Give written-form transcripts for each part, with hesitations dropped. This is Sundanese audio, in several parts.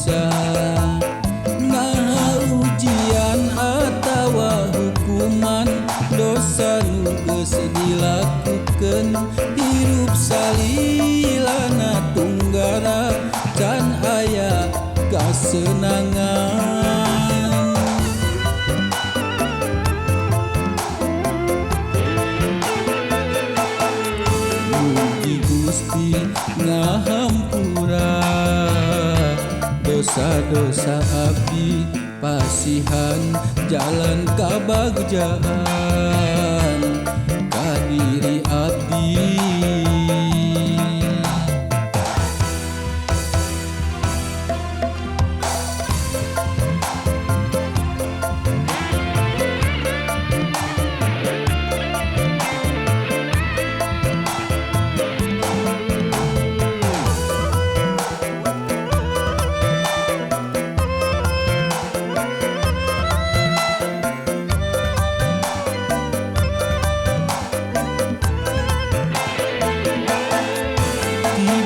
kasiksa. Naha ujian atawa hukuman dosa nu geus dilakukeun, hirup salilana tunggara can aya kasenangan. Mugi Gusti ngahampura dosa-dosa abdi, pasihan jalan kabagjaan ka diri abdi.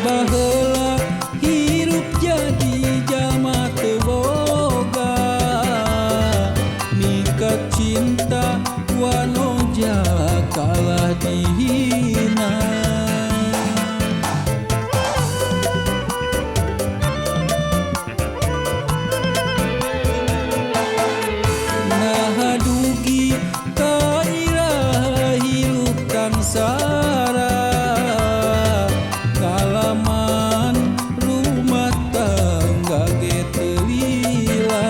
Baheula hirup jadi jalma teu boga, mika cinta wanoja kalah dihina. Naha dugi ka iraha hirup tangsara, ngalaman rumah tangga ge teu lila.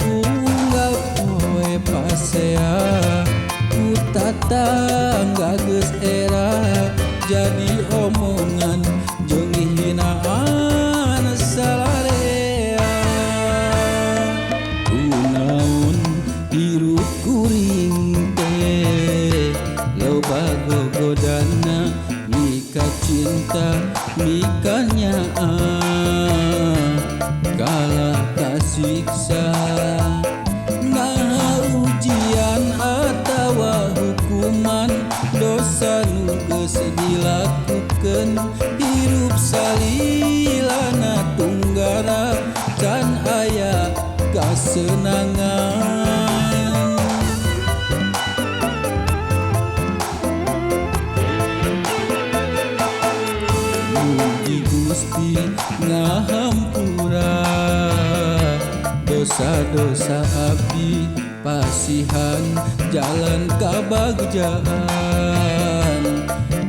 Unggal poe pasea ku tatangga geus era, jadi omongan jeung hinaan salarea. Kunaon hirup kuring teh loba gogodana, mika cinta mika nyaah kalah kasiksa. Naha ujian atawa hukuman dosa nu geus dilakukeun, hirup salilana tunggara can aya kasenangan. Mugi Gusti ngahampura dosa-dosa abdi, pasihan jalan kabagjaan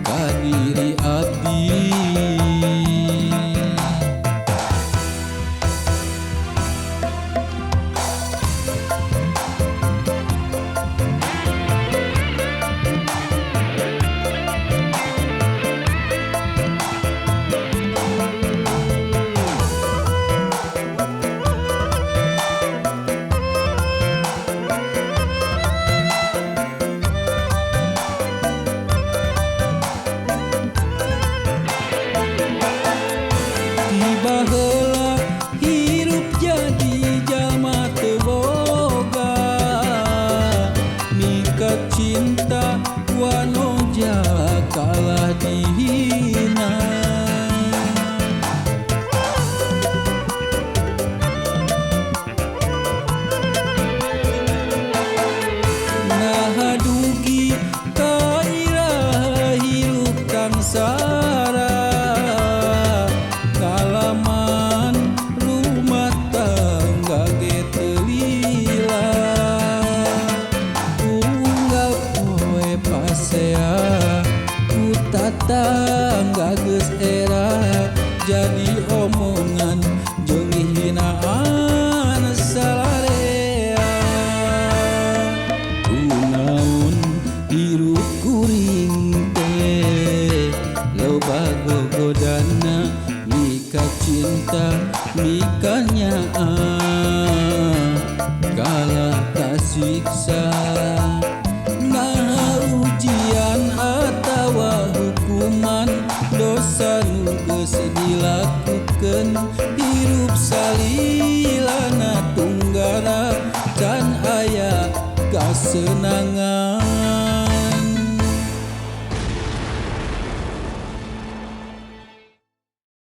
ka diri abdi. Baheula